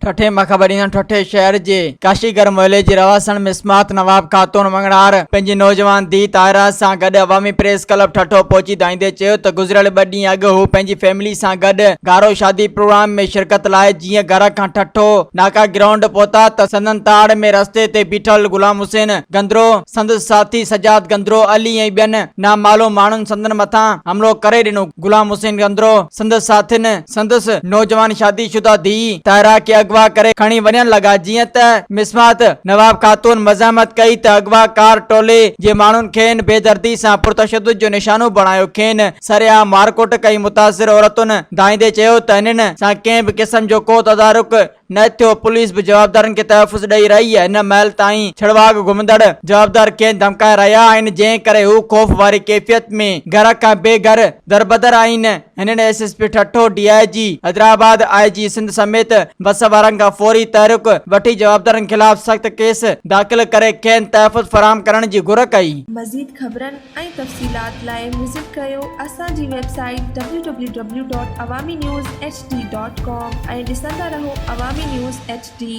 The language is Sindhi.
ٺٽي مان خبر ايندڙ ٺٽي شهر جي ڪاشيگر محلي جي رهواسڻ مسمات نواب خاتون مڱڻهار پنهنجي نوجوان ڌيء طاهره سان گڏ عوامي پريس ڪلب ٺٽو پهچي دانهيندي چيو ته گذريل ٻه ڏينهن اڳ هو پنهنجي فيملي سان گڏ گارو شادي پروگرام ۾ شرڪت لاء جيئن گهر کان ٺٽو ناڪا گرائونڊ پهتا ته سندن تاڙ ۾ رستي تي بيٺل غلام حسين گندرو، سندس ساٿي سجاد گندرو، علي ۽ ٻين نامعلوم ماڻهن سندن مٿان حملو ڪري ڏنو. غلام حسين گندرو، سندس ساٿين سندس نوجوان شادي شده ڌيء طاهره کي اغوا ڪري کڻي وڃڻ لڳا، جيئن ته مسمات نواب خاتون مزاحمت ڪئي ته اغوا ڪار ٽولي جي ماڻهن کين بيدردي سان پرتشدد جو نشانو بڻايو، کين سرعام مارڪٽ ڪئي، متاثر عورتن دانهيندي چيو ته هنن سان ڪنهن به قسم جو ڪو تدارڪ نه ٿيو، پوليس به جوابدارن کي تحفظ ڏئي رهي آهي، هن مهل تائين ڇڙواڳ گهمندڙ جوابدار کين ڌمڪائي رهيا آهن، جنهن ڪري هو خوف واري ڪيفيت ۾ گهر کان بي گهر دربدر آهن، هنن S S P Thatta, D I G Hyderabad, I G Sindh سميت وس وارن کان فوري تحرڪ وٺي جوابدارن خلاف سخت ڪيس داخل ڪري کين تحفظ فراهم ڪرڻ جي گهر ڪئي. مزيد خبرن ۽ تفصيلات لاء وزٽ ڪريو اسان جي website W W W dot Awami news H D dot com ۽ ڏسندا رهو عوامي نيوز ايڇ ڊي.